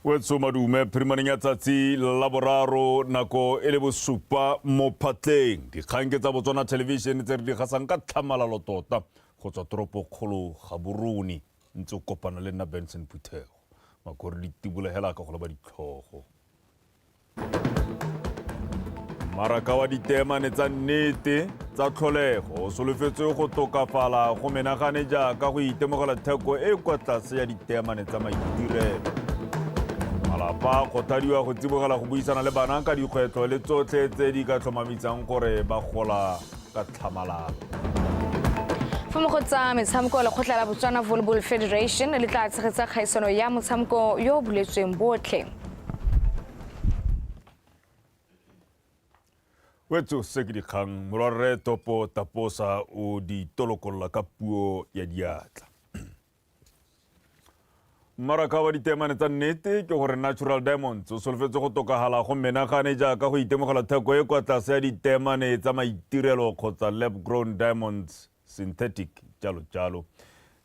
Wetso madume phirimaneng ya tsatsi la boraro nako e le bosupa mo phatleng. Dikgang ke tsa Botswana Television tse re di gasang ka tlhamalalo tota go tswa toropokgolo Gaborone. Ntse o kopana le nna Benson Phuthego. Makore di tibola hela ka go leba ditlhogo. Mmaraka wa diteemane tsa nnete tsa tlholego o solofetswe go tokafala go menagane jaaka go itemogela theko e e kwa tlase ya diteemane tsa maitirelo. Malapa a kgothadiwa go tsibogela go buisana le bana ka dikgwetlho le tsotlhe tse di ka tlhomamisang gore ba gola ka tlhamalalo. Fa mo go tsa metshameko, lekgotla la Botswana Volleyball Federation le tla tshegetsa kgaisano ya motshameko yo o buletsweng botlhe. Wetso se ke dikgang, morwarre Topo Taposa o di tolokolola ka puo ya diatla. Mmaraka wa diteemane tsa nnete ke gore Natural Diamonds o solofetse go tokagala go menagane jaaka go itemogela theko e kwa tlase ya diteemane tsa maitirelo kgotsa lab grown diamonds synthetic jalo jalo.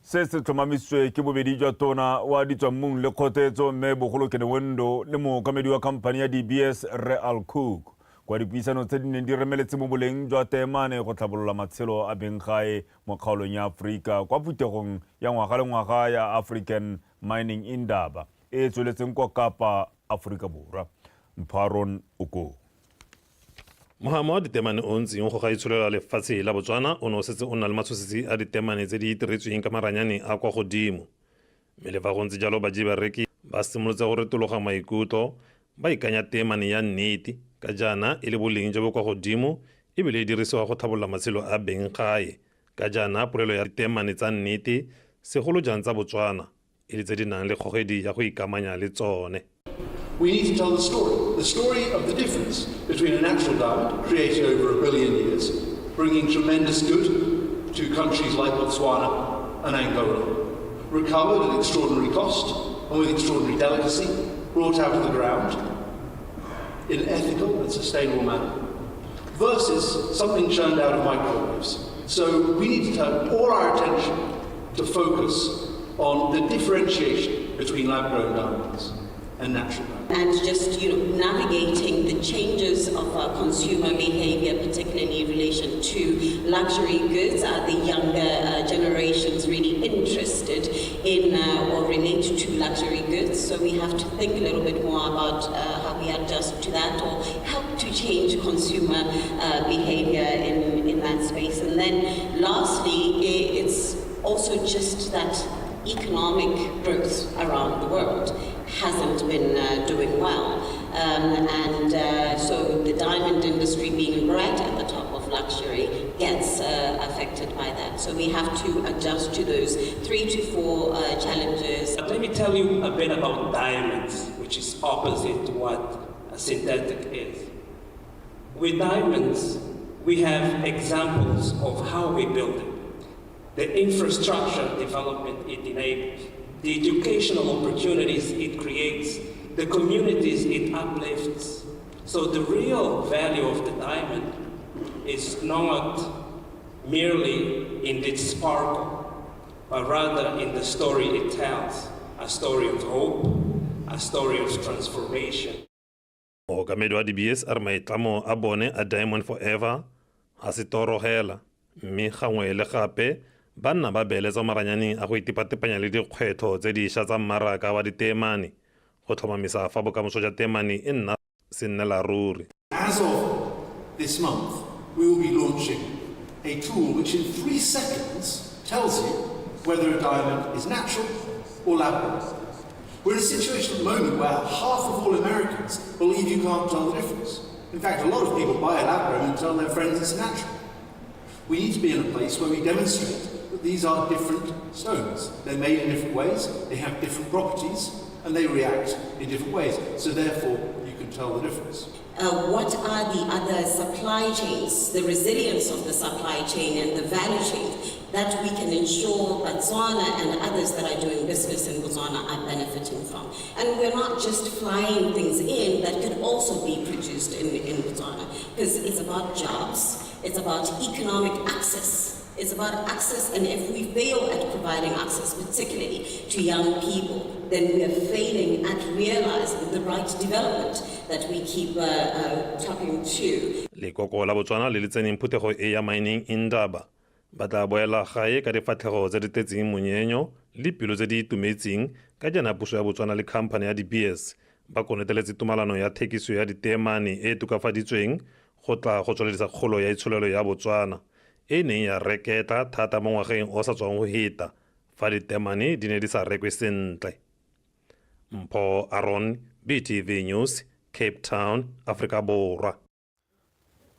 Se se tlhomamisitswe ke bobedi jwa tona wa ditswammung le kgothetso mme Bogolo Kenewendo le mookamedi wa khamphani ya DBS Rre Al Cook kwa dipuisano tse di neng di remeletse mo boleng jwa teemane go tlhabolola matshelo a benggae mo kgaolong ya Aforika kwa phuthegong ya ngwaga le ngwaga ya African Mining Indaba e e tsweletseng kwa Kapa, Aforika Borwa. Mpho Aron o koo. Mohama wa ditemane o ntseng go gaitsholela lefatshe la Botswana o ne o setse o na le matshosetsi a ditemane tse di itiretsweng ka maranyane a kwa godimo. Mme le fa go ntse jalo baji bareki ba simolotse go retologa maikutlo ba ikanya teemane ya nnete ka jaana e le boleng jo bo kwa godimo ebile e dirisiwa go tlhabolola matshelo a beng gae ka jaana polelo ya diteemane tsa nnete segolo jang tsa Botswana e le tse di nang le kgogedi ya go ikamanya le tsone. We need to tell the story of the difference between a natural diamond created over a billion years, bringing tremendous good to countries like Botswana and Angola, recovered at extraordinary cost and with extraordinary delicacy, brought out of the ground in an ethical and sustainable manner, versus something churned out of microwaves. So we need to turn all our attention to focus on the differentiation between lab-grown diamonds and natural diamonds. And just navigating the changes of consumer behavior, particularly in relation to luxury goods. Are the younger generations really interested in or relate to luxury goods? So we have to think a little bit more about how we adjust to that or help to change consumer behavior in that space. And then lastly, it's also just that economic growth around the world hasn't been doing well. And so the diamond industry being right at the top of luxury gets affected by that. So we have to adjust to those 3 to 4 challenges. But let me tell you a bit about diamonds, which is opposite to what a synthetic is. With diamonds, we have examples of how we build it, the infrastructure development it enables, the educational opportunities it creates, the communities it uplifts. So the real value of the diamond is not merely in its sparkle, but rather in the story it tells, a story of hope, a story of transformation. Mookamedi wa DBS a re maitlamo a bone a Diamond Forever ga se toro hela mme gangwe le gape ba nna ba beeletsa maranyaneng a go itepatepanya le dikgwetlho tse dišwa tsa mmaraka wa diteemane go tlhomamisa fa bokamoso jwa teemane e nna sennela ruri. As of this month, we will be launching a tool which in 3 seconds tells you whether a diamond is natural or lab grown. We're in a situation at the moment where half of all Americans believe you can't tell the difference. In fact, a lot of people buy a lab grown and tell their friends it's natural. We need to be in a place where we demonstrate that these are different stones. They're made in different ways, they have different properties, and they react in different ways. So therefore, you can tell the difference. What are the other supply chains, the resilience of the supply chain and the value chain that we can ensure Botswana and others that are doing business in Botswana are benefiting from? And we're not just flying things in that could also be produced in Botswana, because it's about jobs, it's about economic access. It's about access, and if we fail at providing access, particularly to young people, then we are failing at realizing the right development that we keep talking to. Lekoko la Botswana le le tseneng phuthego e ya Mining Indaba ba tla boela gae ka difatlhego tse di tletseng monyenyo le pelo tse di itumetseng ka jaana puso ya Botswana le khamphane ya De Beers ba konoteletse tumalano ya thekiso ya diteemane e e tokafaditsweng go tla go tsweledisa kgolo ya itsholelo ya Botswana e neng ya reketla thata mo ngwageng o sa tswang go heta fa diteemane di ne di sa rekwe sentle. Mpho Aron, BTV News, Cape Town, Afrika Borwa.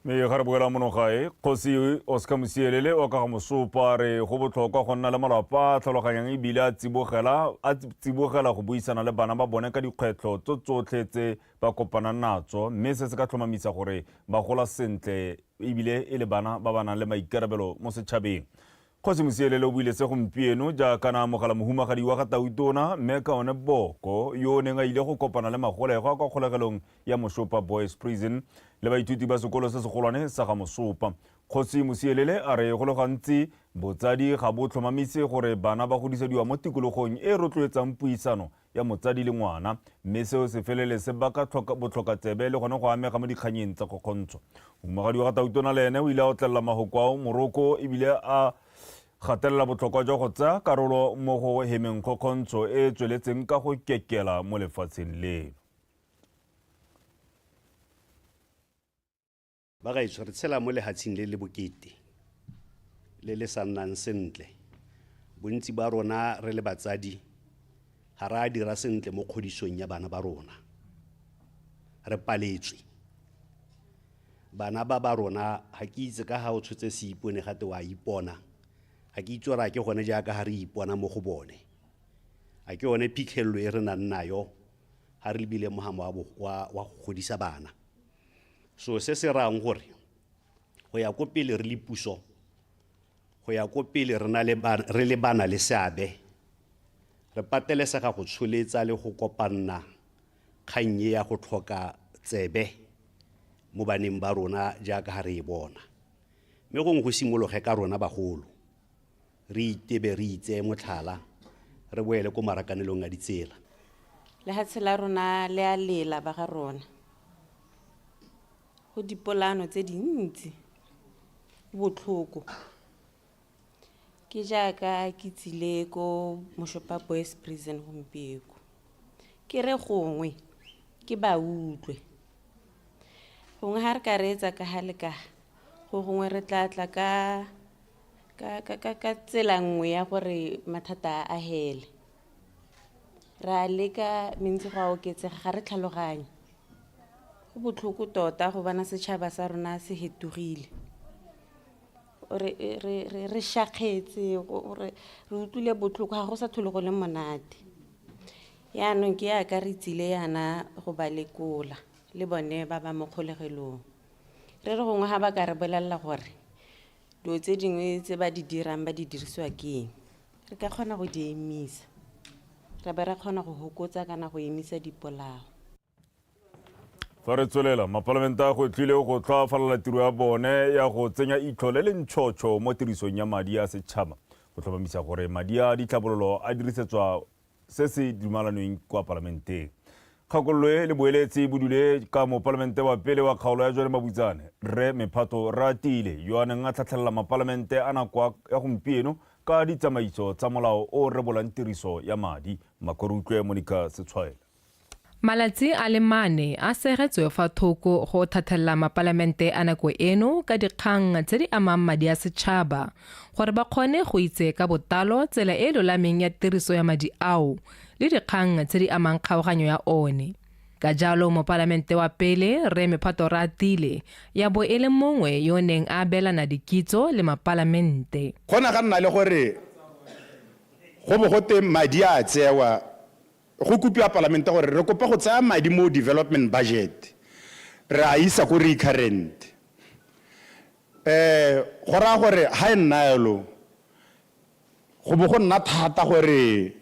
Mme ga re boela mono gae, Kgosi Oscar Mosielele wa ka ga Mosopa a re go botlhokwa go nna le malapa a tlhaloganyang ebile a tsibogela go buisana le bana ba bone ka dikgwetlho tso tsotlhe tse ba kopanang natso, mme se se ka tlhomamisa gore ba gola sentle ebile e le bana ba ba nang le maikarabelo mo setšhabeng. Kgosi Mosielele o buile se gompieno jaaka na amogela mohumagadi wa ga Tautona, Mme Kaone Boko, yo o neng a ile go kopana le magolegwa kwa kgolegelong ya Moshopa Boys Prison le baithuti ba sekolo se segolwane sa ga Mosopa. Kgosi Mosielele a re go le gantsi botsadi ga bo tlhomamise gore bana ba godisediwa mo tikologong e e rotloetsang puisano ya motsadi le ngwana, mme seo se felele se baka botlhokatsebe le gone go amega mo dikganyeng tsa kgokgontsho. Mohumagadi wa ga Tautona le ene o ile a otlelela mahoko ao moroko ebile a gatelela botlhokwa jwa go tsaya karolo mo go hemeng kgokgontsho e e tsweletseng ka go kekela mo lefatsheng leno. Ba gaetsho, re tshela mo lehatsheng le le bokete, le le sa nnang sentle. Bontsi ba rona re le batsadi ga re a dira sentle mo kgodisong ya bana ba rona. Re paletswe. Bana ba ba rona, ga ke itse ka ga o tshotse seipone gate wa ipona, ga ke itse gore a ke gone jaaka ga re ipona mo go bone. A ke yone phitlhelelo e re nang nayo ga re lebile mogamo wa go godisa bana. So se se rayang gore go ya ko pele re le puso, go ya ko pele re na le re le bana le seabe, re patelesega go tsholetsa le go kopanna kgang e ya go tlhoka tsebe mo baneng ba rona jaaka ga re e bona. Mme gongwe go simologe ka rona bagolo, re itebe, re itseye motlhala, re boele ko marakanelong a ditsela. Lehatshe la rona le a lela ba ga rona. Go dipolano tse dintsi, go botlhoko. Ke jaaka ke tsile ko Moshopa Boys Prison gompieno. Ke re gongwe ke ba utlwe. Gongwe ha re ka reetsa ka ha le ka, go gongwe re tla tla ka tsela nngwe ya gore mathata a hele. Re a leka mentsi go a oketsega, ga re tlhaloganye. Go botlhoko tota go bona setšhaba sa rona se hetogile. Re shakgetse, re utlwile botlhoko, ga go sa tlhole go le monate. Yaanong ke yaka re tsile yana go ba lekola le bone ba ba mo kgolegelong. Re re gongwe ga ba ka re bolelela gore dilo tse dingwe tse ba di dirang ba di dirisiwa ke eng, re ka kgona go di emisa, ra be ra kgona go hokotsa kana go emisa dipolao. Fa re tswelela, mapalamente a gwetlhile go tlhoafalela tiro ya bone ya go tsenya itlho le le ntšhotšho mo tirisong ya madi a setšhaba, go tlhomamisa gore madi a ditlhabololo a dirisetswa se se dumalanweng kwa palamenteng. Kgakololo e le boeletse bodule ka mopalamente wa pele wa kgaolo ya Jone Mabutsane, Rre Mephato Ratile, yo a neng a tlhatlhelela mapalamente a nako ya gompieno ka ditsamaiso tsa molao o rebolang tiriso ya madi. Makorutlwe Monica Setshwaela. Malatsi a le mane a segetswe fa thoko go thathella mapalamente a nako eno ka dikgang tse di amang madi a setšhaba gore ba kgone go itse ka bottalo tsela e lolameng ya tiriso ya madi ao le dikgang tse di amang kgaoganyo ya one. Ka jalo mopalamente wa pele Rre Mephato Ratile ya bo e le mongwe yo neng a abelana dikitso le mapalamente. Go ne ga nna le gore go bo go te madi a tsewa, go kopiwa palamente gore re kopa go tsaya madi mo development budget re a isa ko recurrent. Go raya gore ha e nna yalo go bo go nna thata gore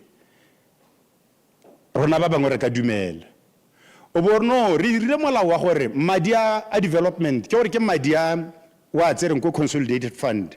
rona ba bangwe re ka dumela. O bo no re dirile molao wa gore madi a development ke gore ke madi a o a tsereng ko consolidated fund,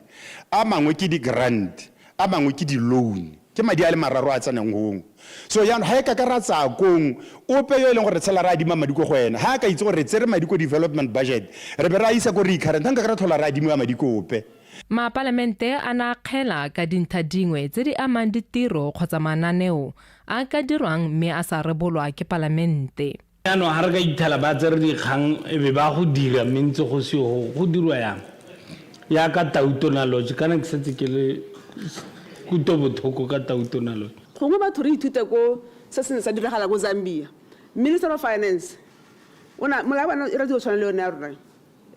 a mangwe ke di-grant, a mangwe ke di-loan. Ke madi a le mararo a tsenang gong. So jaanong ga e ka ka ra tsaya kong, ope yo e leng gore re tshela re adima madi ko go ena, ga a ka itse gore re tsere madi ko development budget, re be re a isa ko recurrent, ga nka ka ra tlhola re adimiwa madi ko ope. Mapalamente a ne a akgela ka dintlha dingwe tse di amang ditiro kgotsa mananeo a a ka dirwang mme a sa rebolwa ke palamente. Jaanong ga re ka ithela ba tsere dikgang e be ba go dira mme ntse go seo go go dirwa yang yaka Tautona Lodge kana ke setse ke le kuto bothoko ka Tautona Lodge. Gongwe batho re ithute ko se se ne sa diragala ko Zambia. Minister of Finance o na molao wa e ratile go tshwana le yone ya rona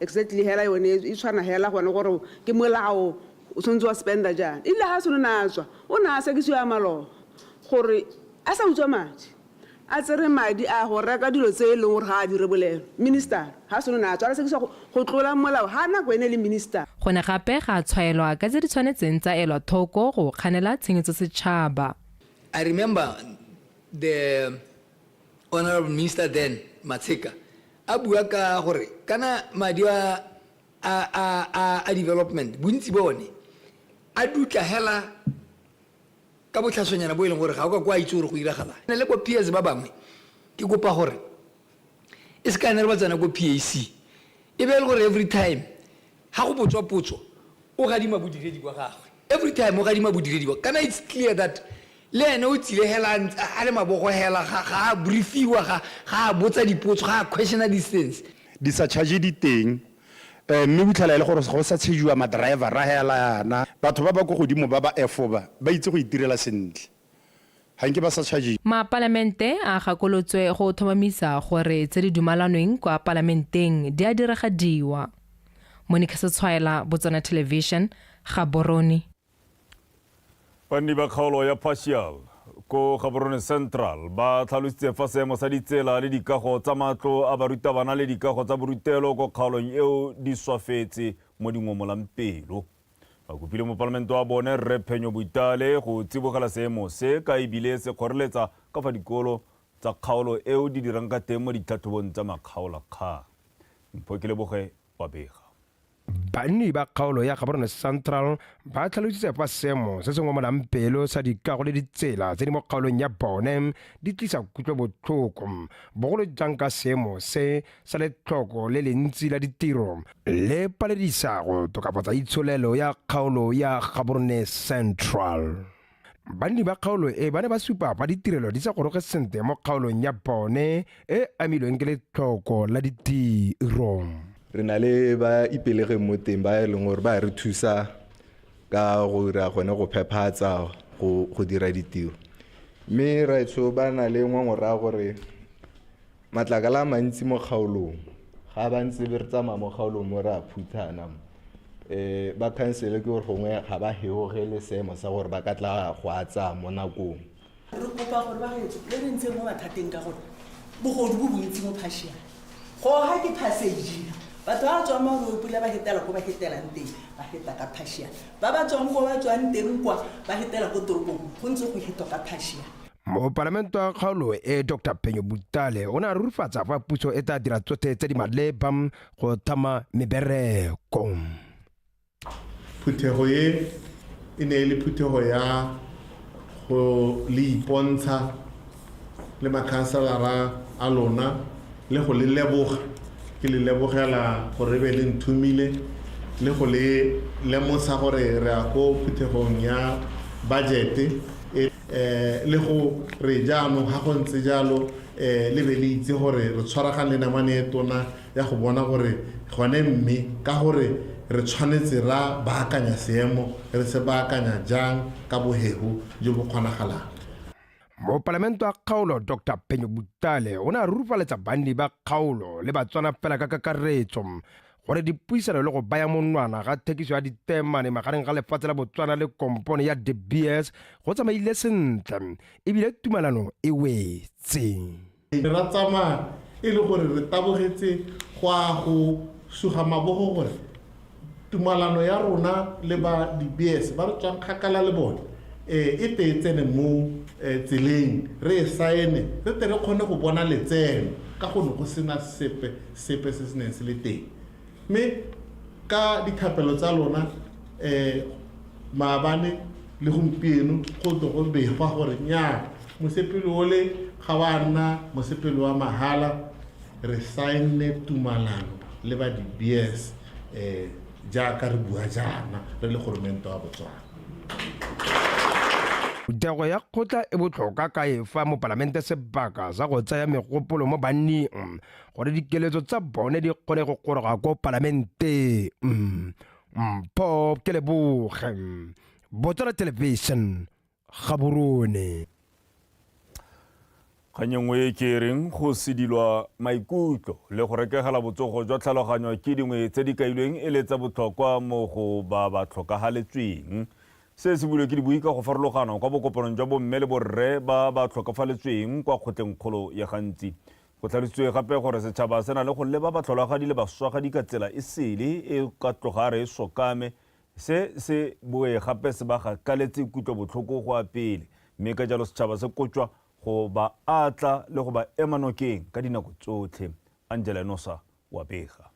exactly hela yone e tshwana hela gone gore ke molao o tshwanetse wa spenda jaana. E rile ga a seno na a tswa o ne a sekisiwa maloba gore a sa utswa madi. A tsere madi a go reka dilo tse e leng gore ga a di rebolelwa. Minister ga seno ne a tswa a sekisiwa go tlola molao ga nako ene e le minister. Go ne gape ga tshwaelwa ka tse di tshwanetseng tsa elwa thoko go kganela tshenyetso setšhaba. I remember the Honourable Minister then, Matsheka, a bua ka gore kana madi a a a a development bontsi ba one a dutla hela ka botlhaswanyana bo e leng gore ga o ka kwa itse gore go iragalang. Le bo peers ba bangwe ke kopa gore e se ka ne re ba tsena ko PAC e be e le gore every time ga go botswa potso o gadima bodiredi bwa gagwe, every time o gadima bodiredi bwa kana it's clear that le ene o tsile hela a le mabogo hela ga a briefiwa ga a botsa dipotso ga a questiona these things. Di-surcharge di teng mme o fitlhela e le gore go sa tshejiwa ma-driver-a hela yana. Batho ba ba ko godimo ba ba efo ba, ba itse go itirela sentle. Ga nke ba sa charge. Mapalamente a gakolotswe go tlhomamisa gore tse di dumalanweng kwa palamenteng di a diragadiwa. Monica Setshwaela, Botswana Television, Gaborone. Banni ba kgaolo ya Partial ko Gaborone Central ba tlhalositse fa seemo sa ditsela le dikago tsa matlo a barutabana le dikago tsa borutelo ko kgaolong eo di swafetse mo di ngomolang pelo. Ba kopile mopalamente wa bone Rre Phenyo Boitale go tsibogela seemo se ka ebile se kgoreletsa ka fa dikolo tsa kgaolo eo di dirang ka teng mo ditlhatlhobong tsa makgaolakgang. Mpho Keleboge wa bega. Banni ba kgaolo ya Gaborone Central ba tlhalositse fa seemo se se ngomolang pelo sa dikago le ditsela tse di mo kgaolong ya bone di tlisa kutlobotlhoko, bogolo jang ka seemo se sa letlhoko le lentsi la ditiro le paledisa go tokafatsa itsholelo ya kgaolo ya Gaborone Central. Banni ba kgaolo e ba ne ba supa fa ditirelo di sa goroge sentle mo kgaolong ya bone e amilweng ke letlhoko la ditiro. Re na le ba ipelegeng mo teng ba e leng gore ba re thusa ka go dira gone go phephatsa go dira ditiro, mme raetsho ba na le ngongora ya gore matlakala a mantsi mo kgaolong ga ba ntse be re tsamaya mo kgaolong mo re a phuthana mo. Ba khansele ke gore gongwe ga ba heogele seemo sa gore ba ka tla go a tsaya mo nakong. Re kopa gore ba gaetsho le re ntsheng mo mathateng ka gore bogodu bo bontsi mo Phashiane. Goga ke passage. Batho ba ba tswang Maroopula ba hetela ko ba hetelang teng, ba heta ka Phashiane. Ba ba tswang ko ba tswang teng kwa ba hetela ko toropong, go ntse go hetwa ka Phashiane. Mopalamente wa kgaolo e Dr Phenyo Butale o ne a rurifatsa fa puso e tla dira tsotlhe tse di maleba go tlhama mebereko. Phuthego e e ne e le phuthego ya go le ipontsha le makhanselara a lona le go le leboga. Ke le lebogela gore be le nthomile le go le lemosa gore re ya ko phuthegong ya budget le go re jaanong ga go ntse jalo le be le itse gore re tshwaragane le namane e tona ya go bona gore gone mme ka gore re tshwanetse ra baakanya seemo re se baakanya jang ka bohego jo bo kgonagalang. Mopalamente wa kgaolo Dr Phenyo Butale o ne a rurufaletsa banni ba kgaolo le Batswana fela ka kakaretso gore dipuisano le go baya monwana ga thekiso ya diteemane magareng ga lefatshe la Botswana le kompone ya De Beers go tsamaile sentle ebile tumalano e wetse. Ra tsamaya e le gore re tabogetse go a go suga mabogo gore tumalano ya rona le ba De Beers ba re tswang kgakala le bone e te e tsene mo tseleng re e saene re tle re kgone go bona letseno ka go ne go sena sepe sepe se se neng se le teng. Mme Ka dithapelo tsa lona maabane le gompieno go tlo go begwa gore nnyaa mosepele ole ga wa nna mosepele wa mahala, re saenne tumalano le ba De Beers jaaka re bua jaana re le goromente wa Botswana. Phuthego ya kgotla e botlhokwa ka e fa mopalamente sebaka sa go tsaya megopolo mo banning gore dikeletso tsa bone di kgone go goroga ko palamenteng. Mpho Keleboge, Botswana Television, Gaborone. Kgang e nngwe e ke e reng go sedilwa maikutlo le go rekegela botsogo jwa tlhaloganyo ke dingwe tse di kailweng e le tsa botlhokwa mo go ba ba tlhokagaletsweng. Se se builwe ke dibui ka go farologana kwa bokopanong jwa bomme le borre ba ba tlhokafaletsweng kwa kgotlengkgolo ya Gantsi. Go tlhalositswe gape gore setšhaba se na le go leba batlholagadi le baswagadi ka tsela e sele e ka tloga re e sokame. Se se boe gape se ba gakaletse kutlobotlhoko go ya pele, mme ka jalo setšhaba se kotjwa go ba atla le go ba ema nokeng ka dinako tsotlhe. Angela Enosa wa bega.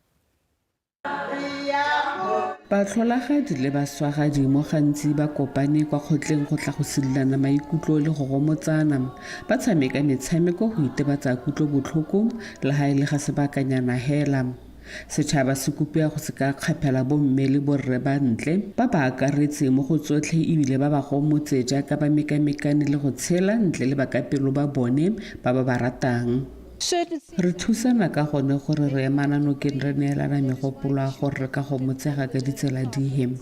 Batlholagadi le baswagadi mo gantsi ba kopane kwa kgotleng go tla go sidilana maikutlo le go gomotsana. Ba tshameka metshameko go itebatsa kutlobotlhoko le ga e le ga sebakanyana hela. Setšhaba se kopiwa go se ka kgaphela bomme le borre ba ntle, ba ba akaretse mo go tsotlhe ebile ba ba gomotse jaaka ba mekamekane le go tshela ntle le bakapelo ba bone ba ba ba ratang. Re thusana ka gone gore re emana nokeng re neelana megopolo a gore re ka gomotsega ka ditsela dihe.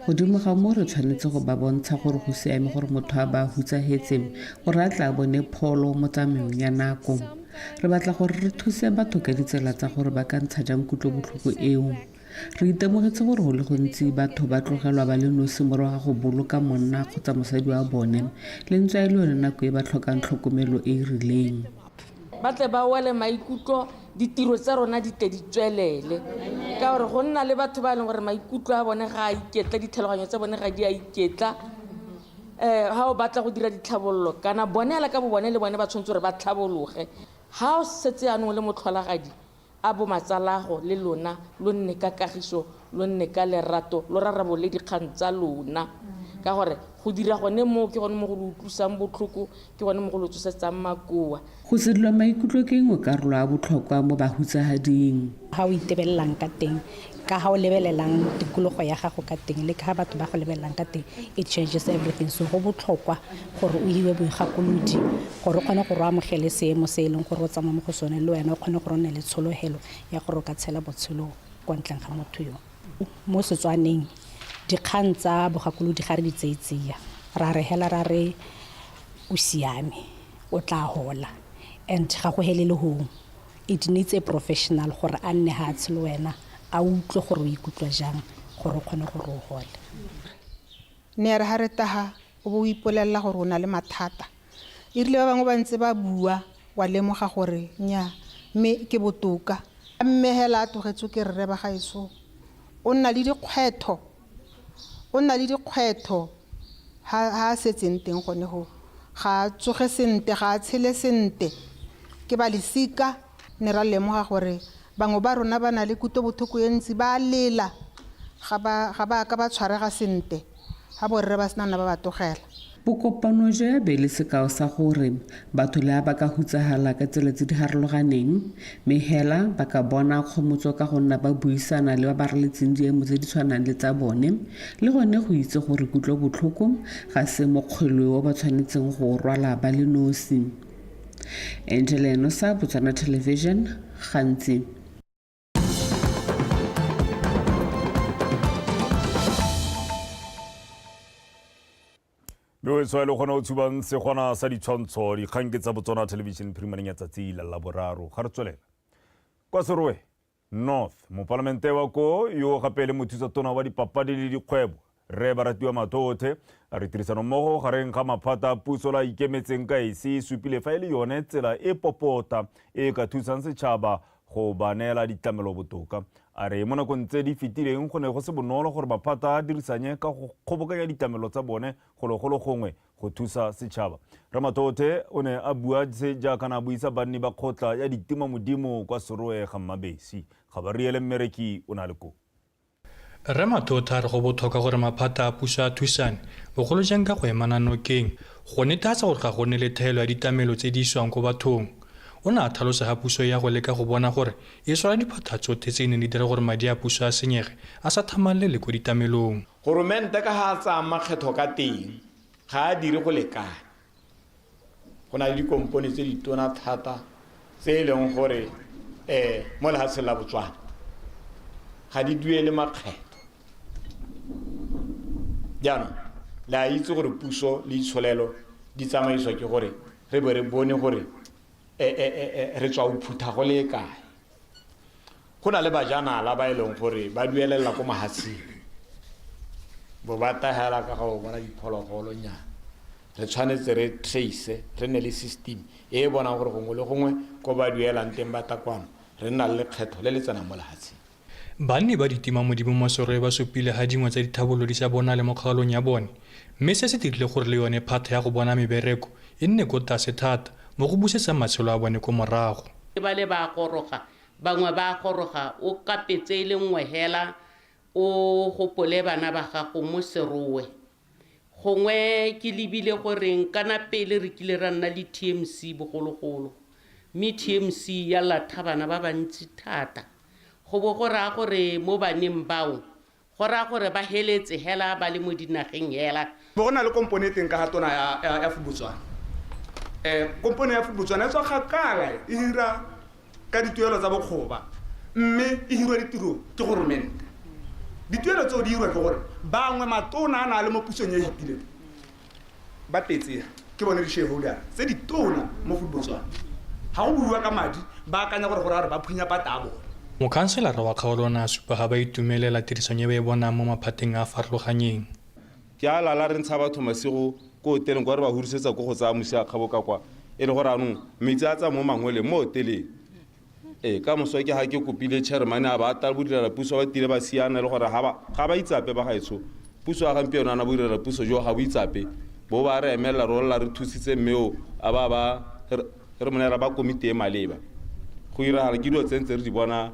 Godimo ga moo re tshwanetse go ba bontsha gore go siame gore motho a ba hutsahetse gore a tla bone pholo mo tsamaong ya nako. Re batla gore re thuse batho ka ditsela tsa gore ba ka ntsha jang kutlobotlhoko eo. Re itemogetse gore go le gontsi batho ba tlogelwa ba le nosi morago ga go boloka monna kgotsa mosadi wa bone, le ntswa e le yone nako e ba tlhokang tlhokomelo e e rileng. Ba tle ba wele maikutlo, ditiro tsa rona di tle di tswelele, ka gore go nna le batho ba e leng gore maikutlo a bone ga a iketla, ditlhaloganyo tsa bone ga di a iketla. Ga o batla go dira ditlhabololo kana bone hela ka bo bone le bone ba tshwanetse gore ba tlhabologe. Ga o setse jaanong le motlholagadi, a bo matsalago le lona lo nne ka kagiso, lo nne ka lerato, lo rarabolole dikgang tsa lona, ka gore go dira gone moo ke gone mo go lo utlwisang botlhoko, ke gone mo go lo tsosetsang makoa. Go sedilwa maikutlo ke nngwe karolo ya botlhokwa mo bahutsagading. Ha o itebelelang ka teng, ka ha o lebelelang tikologo ya gago ka teng, le ka ha batho ba go lebelelang ka teng, it changes everything. So go botlhokwa gore o hiwe boigakolodi gore o kgone gore o amogele seemo se e leng gore o tsamaya mo go sone, le wena o kgone gore o nne le tshologelo ya gore o ka tshela botshelo kwa ntleng ga motho yo. Mo Setswaneng dikgang tsa bogakolodi ga re di tseye tsia, ra re hela ra re o siame, o tla hola, and ga go helele hoo. It needs a professional gore a nne hatshe le wena, a utlwe gore o ikutlwa jang gore o kgone gore o hole. Ne ya re ha re taha o bo o ipolelela gore o na le mathata. E rile ba bangwe ba ntse ba bua wa lemoga gore nnyaa mme ke botoka. Mme hela a tlogetswe ke rre ba gaetsho, o nna le dikgwetho, o nna le dikgwetho ha ha a setseng teng gone ho. Ga a tsoge sente, ga a tshele sente. Ke ba lesika, ne ra lemoga gore bangwe ba rona ba na le kutlobotlhoko e ntsi, ba a lela, ga ba ga ba ka ba tshwarega sente ha borre ba sena nna ba ba tlogela. Bokopano jo ya be e le sekao sa gore batho le ha ba ka hutsahala ka tsela tse di harologaneng, mme hela ba ka bona kgomotso ka go nna ba buisana le ba ba raletseng diemo tse di tshwanang le tsa bone, le gone go itse gore kutlobotlhoko ga se mokgwele o ba tshwanetseng go o rwala ba le nosi. Angela Enosa, Botswana Television, Gantsi. Mme o e tshwaele gona o tshubang segwana sa ditshwantsho dikgang ke tsa Botswana Television phirimaneng ya tsatsi la Laboraro. Ga re tswelela kwa Serowe North, mopalamente wa ko yo gape le mothusa tona wa dipapadi le dikgwebo Rre Baratiwa Mathothe a re tirisanommogo gareng ga maphata a puso la ikemetseng ka esi e supile fa e le yone tsela e popota e ka thusang setšhaba go ba neela ditlamelo botoka. A re mo nakong tse di fetileng go ne go se bonolo gore maphata a dirisanye ka go kgobokanya ditlamelo tsa bone golo go le gongwe go thusa setšhaba. Rre Mathothe o ne a bua se jaaka na buisa banni ba kgotla ya Ditima Modimo kwa Serowe ga Mmabesi. Gabariele Mmereki o ne a le koo. Rre Mathotha a re go botlhokwa gore maphata a puso a thusane, bogolo jang ka go emana nokeng, go netefatsa gore ga go nne le thaelo ya ditlamelo tse di isiwang ko bathong. O ne a tlhalosa ga puso e ya go leka go bona gore e swara diphatha tsothe tse di neng di dira gore madi a puso a senyege a sa thamalele ko ditlamelong. Goromente ka ga a tsayang makgetho ka teng ga a dire go lekane. Go na le dikompone tse ditona thata tse e leng gore um mo lefatsheng la Botswana ga di duele makgetho. Jaanong le a itse gore puso le itsholelo di tsamaiswa ke gore re be re bone gore re tswa o phutha go le kae. Go na le bajanala ba e leng gore ba duelela ko mahatsheng, bo ba tahela ka go bona diphologolonyana. Re tshwanetse re trace, re nne le system e e bonang gore gongwe le gongwe ko ba duelang teng ba tla kwano, re nna le lekgetho le le tsenang mo lehatsheng. Banni ba ditima modimo mo Serowe ba supile ha dingwe tsa dithabololo di sa bonale mo kgaolong ya bone, mme se se dirile gore le yone phatha ya go bona mebereko e nne ko tlase thata mo go busetsang matshelo a bone ko morago. Ba le ba goroga, bangwe ba goroga o kapetse e le nngwe hela, o gopole bana ba gago mo Serowe. Gongwe ke lebile goreng kana pele re kile ra nna le TMC bogologolo, mme TMC ya latha bana ba bantsi thata. Go bo go raya gore mo baneng bao, go raya gore ba heletse hela ba le mo dinageng hela. Bo go na le kompone e teng ka ga tona ya Food Botswana. Kompone ya Food Botswana e tswa kgakala e hira ka dituelo tsa bokgoba, mme e hirwa ditiro ke goromente. Dituelo tseo di hirwa ke gore bangwe matona a na le mo pusong e e fetileng ba tetse ke bone di-shareholder tse ditona mo Food Botswana. Ga go buiwa ka madi ba akanya gore go raya gore ba phunya pata a bone. Mokhanselara wa kgaolo o ne a supa ga ba itumelela tirisanyo e ba e bonang mo maphateng a a farologanyeng. Ke a lala re ntsha batho masigo ko hoteleng kwa re ba hurisetsa ko go tsaya mosi a kgabo ka kwa, e le gore anong metsi a tsaya mo mangweleng mo hoteleng. Ee, ka moso ke ga ke kopile chairman a ba ta bodirela puso ba tile ba siana le gore ga ba itsape ba gaetsho. Puso ya gampieno ana bodirela puso jo ga bo itsape, bo ba re emelela rolla re thusitse mme o a ba ba re mo neela ba komiti e maleba. Go iragala ke dilo tse ntse re di bona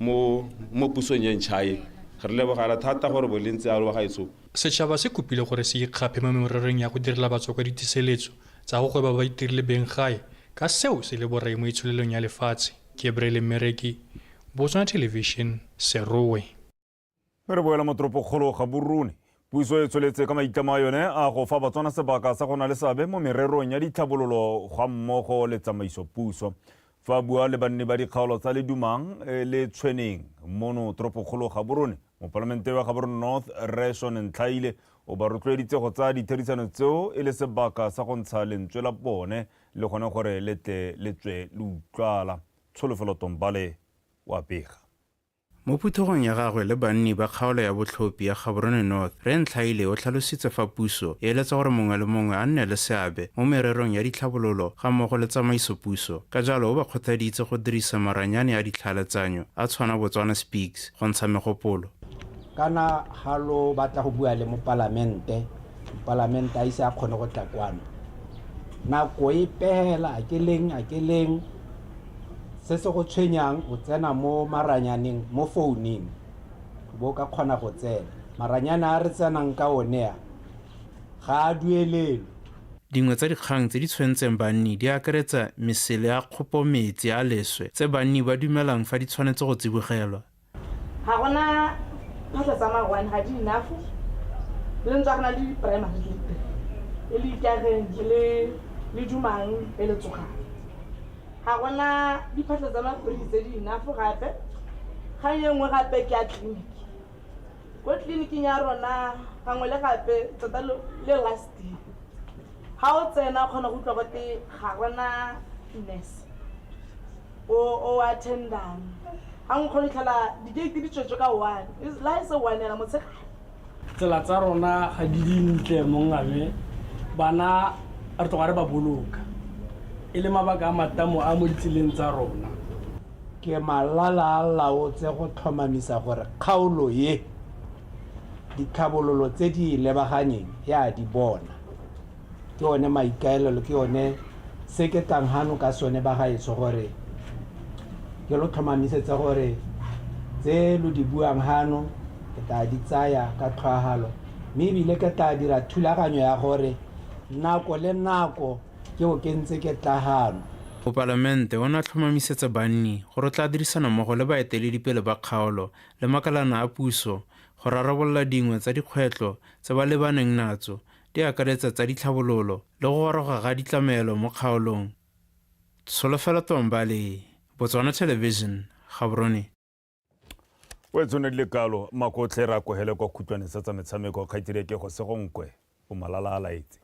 mo pusong e ntšha e. Re lebogela thata gore bo le ntse alo ba gaetsho. Setšhaba se kopile gore se ikgaphe mo mererong ya go direla batswakwa diteseletso tsa go gweba ba itirile beng gae, ka seo se le borai mo itsholelong ya lefatshe. Gabriel Mmereki, Botswana Television, Serowe. Re boela mo toropokgolo Gaborone. Puso e tsweletse ka maitlamo a yone a go fa Batswana sebaka sa go na le seabe mo mererong ya ditlhabololo ga mmogo le tsamaiso puso. Fa a bua le banni ba dikgaolo tsa Ledumang le Tshweneng mono toropokgolo Gaborone, mopalamente wa Gaborone North Rre Sean Ntlhaile o ba rotloeditse go tsaya ditherisano tseo e le sebaka sa go ntsha lentswe la bone le gone gore le tle le tswe le utlwala. Tsholofelo Tombale wa bega. Mo phuthegong ya gagwe le banni ba kgaolo ya botlhophi ya Gaborone North, Rre Ntlhaile o tlhalositse fa puso e eletsa gore mongwe le mongwe a nne le seabe mo mererong ya ditlhabololo ga mmogo le tsamaiso puso. Ka jalo o ba kgothaditse go dirisa maranyane a ditlhaeletsanyo a tshwana Botswana Speaks go ntsha megopolo. Kana ga lo batla go bua le mopalamente, mopalamente a ise a kgone go tla kwano. Nako e pehela, a ke leng, a ke leng, se se go tshwenyang o tsena mo maranyaneng, mo founung, bo ka kgona go tsena. Maranyane a re tsenang ka one a, ga a duelelwe. Dingwe tsa dikgang tse di tshwentseng banni di akaretsa mesele ya kgopo metsi a leswe tse banni ba dumelang fa di tshwanetse go tsibogelwa. Ga gona phatlha tsa marwane, ga di enough, le ntswa go na le di-primary di le three, e le Ikageng, e le Ledumang, e le Tsogang. Ga gona diphatlha tsa mabridge tse di enough gape. Kgang e nngwe gape ke ya clinic. Ko tleliniking ya rona gangwe le gape tota le last year ga o tsena o kgona go utlwa gote ga gona nurse o attendang. Ga nkgone go fitlhela di-gate di tswetswe ka one, la e se one ela motshegare. Tsela tsa rona ga di dintle mongame, bana re tloga re ba boloka e le mabaka a matamo a mo ditseleng tsa rona. Ke malala a laotse go tlhomamisa gore kgaolo e ditlhabololo tse di e lebaganyeng ya di bona. Ke one maikaelelo, ke one se ke tlang hano ka sone ba gaetsho, gore ke lo tlhomamisetsa gore tse lo di buang hano Ke tla di tsaya ka tlhoahalo mme ebile ke tla dira thulaganyo ya gore nako le nako ke o ke ntse ke tlagano. Mopalamente o ne a tlhomamisetsa banni gore o tla dirisana mmogo le baeteledipele ba kgaolo le makalana a puso go rarabolola dingwe tsa dikgwetlho tse ba lebaneng natso di akaretsa tsa ditlhabololo le go goroga ga ditlamelo mo kgaolong. Tsholofelo Tombale, Botswana Television, Gaborone. O e tshwanedile kalo makotlhe ra kogele kwa khutlwaneng sa tsa metshameko kgaitsedi ke go segonkwe o malala a laetse.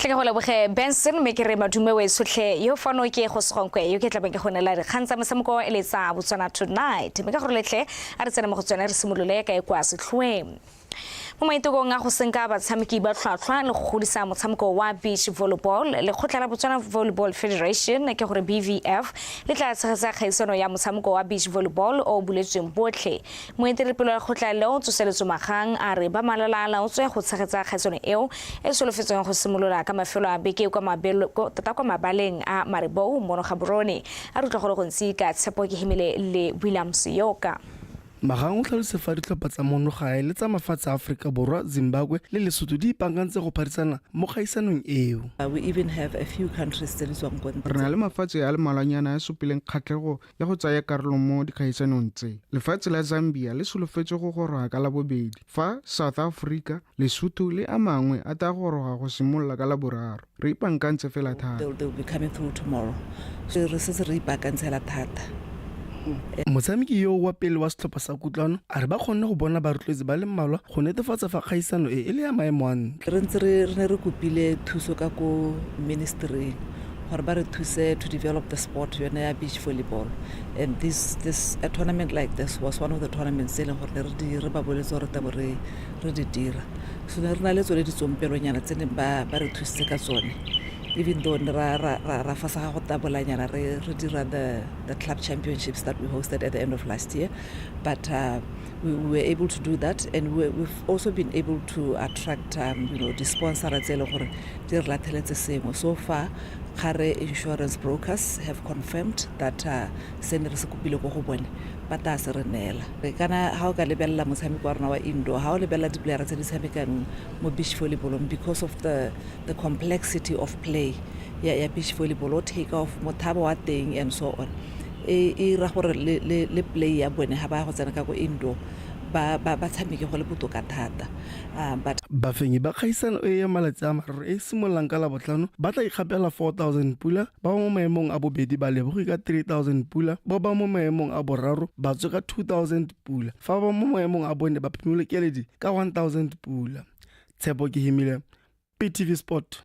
Tle ke go leboge Benson, mme ke re madume we sotlhe yo fano ke go segonkwe yo ke tlabeng ke go neela dikgang tsa motshameko e le tsa Botswana Tonight, mme ka gore letlhe a re tsene mo go tsone re simolole ka e kwa setlhoeng. Mo maitekong a go senka batshameki ba tlhwatlhwa le go godisa motshameko wa beach volleyball, lekgotla la Botswana Volleyball Federation, ke gore BVF, le tla tshegetsa kgaisano ya motshameko wa beach volleyball o o buletsweng botlhe. Moeteledipele wa lekgotla leo, Tsoseletso Magang, a re ba malala a laotswe go tshegetsa kgaisano eo e solofetsweng go simolola ka mafelo a beke kwa mabelo, tota kwa mabaleng a Maribou mono Gaborone. A re utlwa go le gontsi ka Tshepo Kehimile le William Seyoka. Magang o tlhalositse fa ditlhopha tsa mono gae le tsa mafatshe a Aforika Borwa, Zimbabwe le Lesotho di ipaakantse go phadisana mo kgaisanong eo. We even have a few countries tse di tswang ko ntle. Re na le mafatshe a le mmalwanyana a a supileng kgatlhego ya go tsaya karolo mo dikgaisanong tse. Lefatshe la Zambia le solofetswe go goroga ka Labobedi, fa South Africa, Lesotho le a mangwe a tla goroga go simolola ka Laboraro. Re ipankantse fela thata. They'll be coming through tomorrow. So re setse re ipaakantse hela thata. Motshameki yoo wa pele wa setlhopha sa Kutlwano a re ba kgonne go bona barotloetsi ba le mmalwa go netefatsa fa kgaisano e e le ya maemo a ntlha. Re ntse re ne re kopile thuso ka ko ministry gore ba re thuse to develop the sport yone ya beach volleyball, and this, this a tournament like this was one of the tournaments tse e leng gore ne re di re ba boletse gore tabo re re di dira. So ne re na le tsone ditsompelonyana tse neng ba ba re thusitse ka tsone, even though ne ra ra ra ra fasaga go tabolanyana re re dira the the club championships that we hosted at the end of last year, but we, we were able to do that, and we, we've also been able to attract di-sponsor tse e leng gore di re latheletse sengwe. So far Gare Insurance Brokers have confirmed that se ne re se kopile ko go bone ba tla se re neela. Kana ha o ka lebelela motshameko wa rona wa indoor, ha o lebelela di-playera tse di tshamekang mo beach volleyballong, because of the, the complexity of play ya, ya beach volleyball, o take off mothabo wa teng and so on, e e ra gore le, le, le play ya bone ha ba ya go tsena ka ko indoor ba ba ba tshameke go le botoka thata. But Bafenyi ba kgaisano e ya malatsi a mararo e e simololang ka Labotlhano ba tla ikgapela 4000 pula, ba ba mo maemong a bobedi ba leboge ka 3000 pula, ba ba mo maemong a boraro ba tswe ka 2000 pula, fa ba mo maemong a bone ba phimole keledi ka 1000 pula. Tshepo Kehimile, PTV Sport.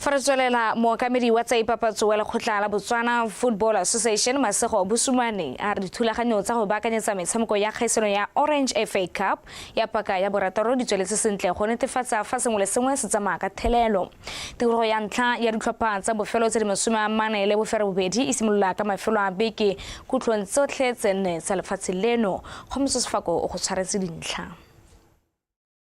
Fa re tswelela, mookamedi wa tsa ipapatso wa lekgotla la Botswana Football Association Masego Bosumane a re dithulaganyo tsa go baakanyetsa metshameko ya kgaisano ya Orange FA Cup ya paka ya borataro di tsweletse sentle go netefatsa fa sengwe le sengwe se tsamaya ka thelelo. Tikologo ya ntlha ya ditlhopha tsa bofelo tse di 48 e simolola ka mafelo a beke khutlong tsotlhe tse nne tsa lefatshe leno. Kgomoso Sefako o go tshwaretse dintlha.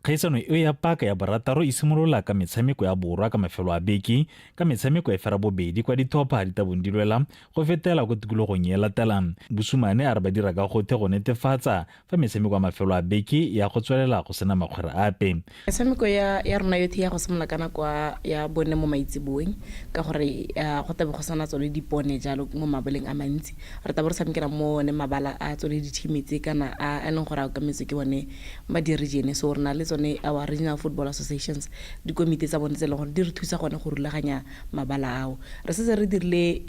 Kgaisano eo ya paka ya borataro e simolola ka metshameko ya borwa ka mafelo a beke, ka metshameko e fera bobedi kwa dithopha di tabong di lwela go fetela ko tikologong e latelang. Bosumane a re ba dira ka gothe go netefatsa fa metshameko ya mafelo a beke ya go tswelela go sena makgwere ape. Metshameko ya ya rona yotlhe ya go simolola ka nako ya bone mo maitseboeng ka gore go tlabe go sena tsone dipone jalo mo mabaleng a mantsi. Re tlabe re tshamekela mo one mabala a tsone di-team tse kana a e leng gore a okametswe ke bone ba di-region. So re na le tsone our regional football associations, dikomiti tsa bone tse e leng gore di re thusa gone go rulaganya mabala ao. Re setse re dirile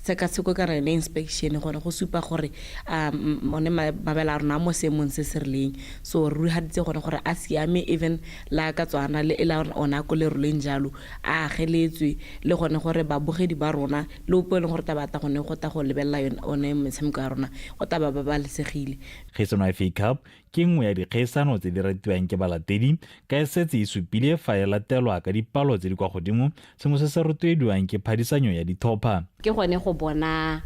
tshekatsheko kana yone inspection gone go supa gore one mabala a rona a mo seemong se se rileng. So re rurigaditse gone gore a siame, even la ka tswana le la ona ko leroleng jalo a ageletswe, le gone gore babogedi ba rona le ope e leng gore tla batla gone go tla go lebelela one metshameko ya rona go tla ba babalesegile. Kgaisano ya FA Cup ke nngwe ya dikgaisano tse di ratiwang ke balatedi ka e setse e supile fa e latelwa ka dipalo tse di kwa godimo, sengwe se se rotloediwang ke phadisanyo ya dithopha. Ke gone go bona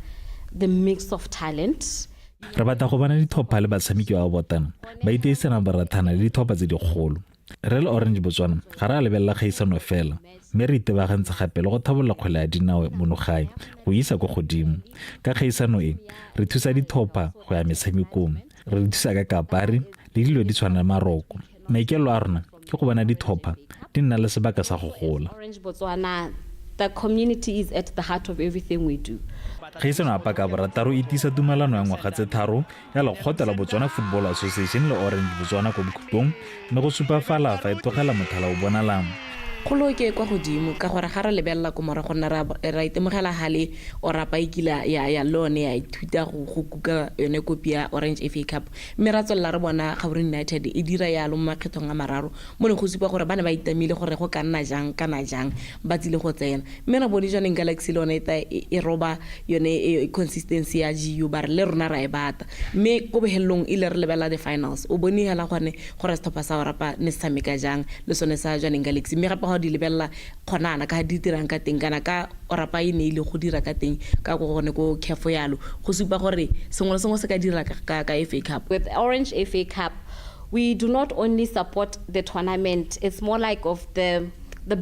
the mix of talent. Re batla go bona dithopha le batshameki ba botana ba iteisana borathana le dithopha tse dikgolo. Re le Orange Botswana ga re a lebelela kgaisano fela, mme re itebagantse gape le go tlhabolola kgwele ya dinao mono gae go isa kwa godimo. Ka kgaisano e, re thusa dithopha go ya metshamekong, re di thusa ka kapari le dilo di tshwana le maroko. Maikaelelo a rona ke go bona dithopha di nna le sebaka sa go gola. Orange Botswana, the community is at the heart of everything we do. Kgaisano ya paka borataro e tiisa tumalano ya ngwaga tse tharo ya lekgotla la Botswana Football Association le Orange Botswana kwa bokhutlong, mme go supafala fa e tlogela motlhala o bonalang. Kgolo ke e kwa godimo ka gore ga re lebelela ko morago nna ra itemogela gale Orapa e kile ya ya le yone ya ithuta go kuka yone kopi ya Orange FA Cup, mme ra tswelela re bona Gaborone United e dira yalo mo makgethong a mararo, mo ne go supa gore ba ne ba itamile gore go ka nna jang kana jang ba tsile go tsena. Mme ra bone Jwaneng Galaxy le yone e tla e roba yone consistency ya GU, ba re le rona ra e bata, mme ko bohelelong ile re lebelela the finals, o bone hela gone gore setlhopha sa Orapa ne se tshameka jang le sone sa Jwaneng Galaxy. Mme gape ga o di lebelela kgonana ka di dirang ka teng kana ka Orapa e ne ile go dira ka teng ka ko gone ko CAF yalo, go supa gore sengwe le sengwe se ka dira ka FA Cup. With Orange FA Cup, we do not only support the tournament, it's more like of the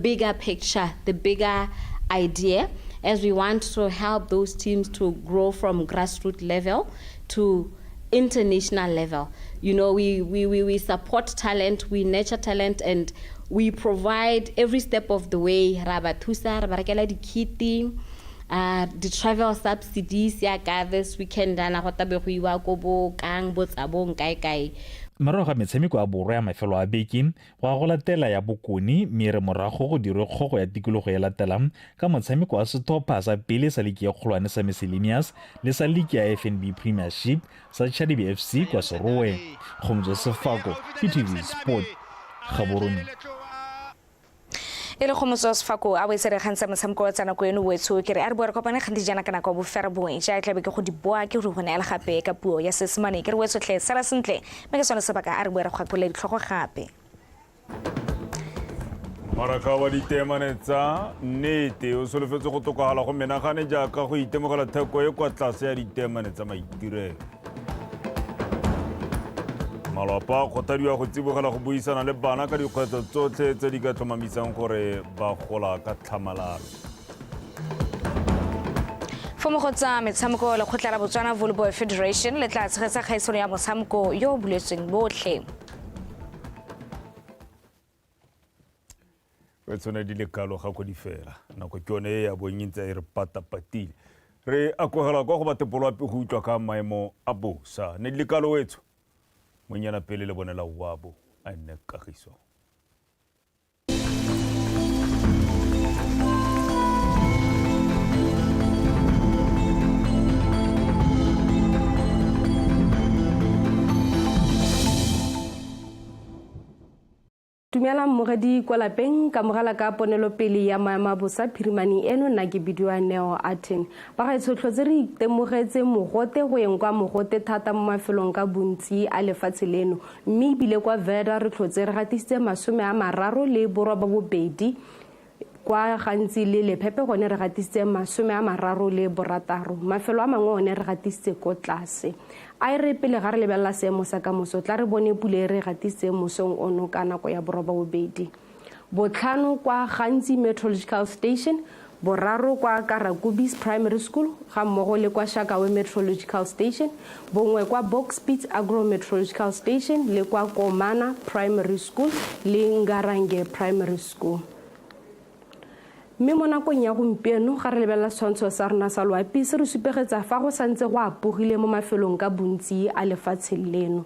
bigger picture, the bigger idea, as we want to help those teams to grow from grassroots level to international level. You know, we support talent, we nurture talent, and we provide every step of the way. Ra ba thusa, ra ba rekela dikiti, the travel subsidies ya ka this weekend ana go tabe go iwa ko bo kang bo Tsabong kae kae. Morago ga metshameko ya borwa ya mafelo a beke, go a go latela ya bokone, mme re morago go dirwe kgogo ya tikologo e latelang ka motshameko wa setlhopha sa pele sa liki ya kgolwane sa Miscellaneous le sa liki ya FNB Premiership sa Chadibe FC kwa Serowe. Kgomotso Sefako, PTV Sport, Gaborone. E le Kgomotso Sefako a boetse re kgantsa motshameko wa tsa nako eno wetsho, ke re a re boa re kopane kgante jaana ka nako ya bofera bongwe, ja e tlabe ke go di boa ke gore go neela gape ka puo ya Seesemane. Ke re wetsho tlhe sala sentle, mme ke sone sebaka a re boa re kgakole ditlhogo gape. Maraka wa ditemane tsa nnete o solofetse go tokagala go menagane jaaka go itemogela theko e kwa tlase ya ditemane tsa maitirelo. Malapa a kgothadiwa go tsibogela go buisana le bana ka dikgwetlho tsotlhe tse di ka tlhomamisang gore ba gola ka tlhamalalo. Fo mo go tsa metshameko, lekgotla la Botswana Volleyball Federation le tla tshegetsa kgaisano ya motshameko yo o buletsweng botlhe. Re tshwane di le kalo ga ko di fela, nako ke yone e ya bong e ntse e re patapatile. Re akogela kwa go batepolwape go utlwa ka maemo a bosa. Ne di le kalo wetsho, monyana pele le bonela wabo a nne kagiso. Dumelang mmogedi kwa lapeng, ka mogala ka ponelopele ya maemo a bosa phirimane eno, nna ke bidiwa Neo Aten. Bagaetsho, tlhotse re itemogetse mogote go yeng kwa mogote thata mo mafelong ka bontsi a lefatshe leno, mme ebile kwa Veda re tlhotse re gatisitse 38 kwa gantsi le Lephepe gone re gatisitse 36, mafelo a mangwe one re gatisitse ko tlase. A e re pele ga re lebelela seemo sa kamoso, tla re bone pula e re gatisitseng mosong ono ka nako ya 8:30 kwa Gantsi Meteorological Station, 3 kwa Karakubis Primary School ga mmogo le kwa Shakawe Meteorological Station, 1 kwa Boxpits Agro Meteorological Station le kwa Komana Primary School le Ngarange Primary School. Mme mo nakong ya gompieno ga re lebelela setshwantsho sa rona sa loapi se re supegetsa fa go santse go apogile mo mafelong ka bontsi a lefatshe leno.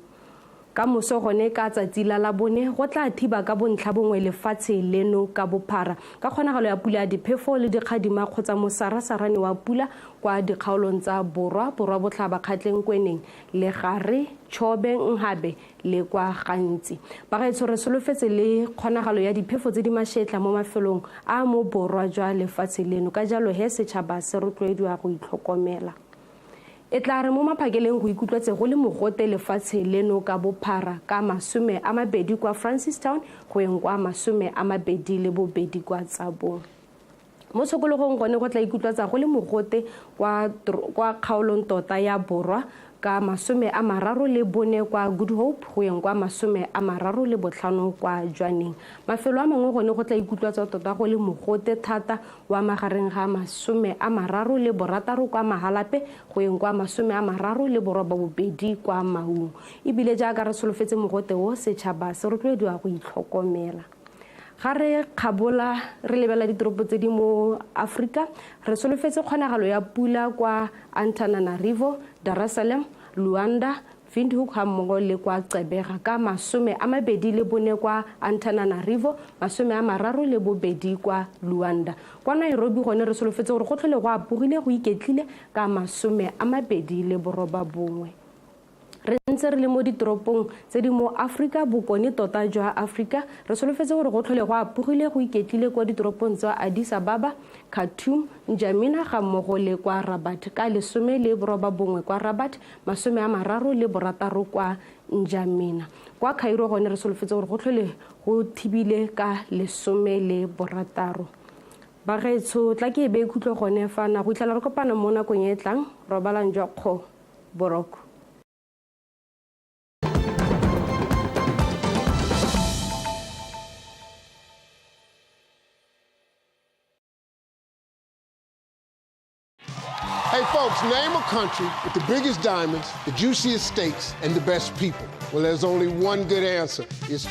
Ka moso gone ka tsatsi la Labone go tla thiba ka bontlha bongwe lefatshe leno ka bophara ka kgonagalo ya pula ya diphefo le dikgadima kgotsa mosarasarane wa pula kwa dikgaolong tsa Borwa, Borwa Botlhaba, Kgatleng, Kweneng, Legare, Chobe, Nhabe le kwa Gantsi. Bagaetsho, re solofetse le kgonagalo ya diphefo tse di mašetla mo mafelong a mo borwa jwa lefatshe leno, ka jalo he setšhaba se rotloediwa go itlhokomela. E tla re mo maphakeleng go ikutlwetse go le mogote lefatshe leno ka bophara ka 20 kwa Francistown go yeng kwa 22 kwa Tsabong. Mo tshokologong gone go tla ikutlwatsa go le mogote kwa kwa kgaolong tota ya borwa ka 34 kwa Good Hope go yeng kwa 35 kwa Jwaneng. Mafelo a mangwe gone go tla ikutlwatsa tota go le mogote thata wa magareng ga 36 kwa Mahalape go yeng kwa 38 kwa Maung. Ebile jaaka re solofetse mogote o, setšhaba se rotloediwa go itlhokomela. Ga re kgabola re lebelela ditoropo tse di mo Aforika, re solofetse kgonagalo ya pula kwa Antananarivo, Dar es Salaam, Luanda, Windhoek ga mmogo le kwa Gqeberha ka 24 kwa Antananarivo, 32 kwa Luanda. Kwa Nairobi gone re solofetse gore go tlhole go apogile go iketlile ka 29. Re ntse re le mo ditoropong tse di mo Aforika Bokone tota jwa Aforika, re solofetse gore go tlhole go apogile go iketlile kwa ditoropong tsa Addis Ababa, Khartoum, N'Djamena ga mmogo le kwa Rabat ka 19 kwa Rabat, 36 kwa N'Djamena. Kwa Cairo gone re solofetse gore go tlhole go thibile ka 16. Bagaetsho, tla ke e beye khutlo gone fana go itlhela re kopana mo nakong e e tlang, robalang jwa kgo boroko. Hey folks, name a country with the biggest diamonds, the juiciest steaks, and the best people. Well, there's only one good answer. It's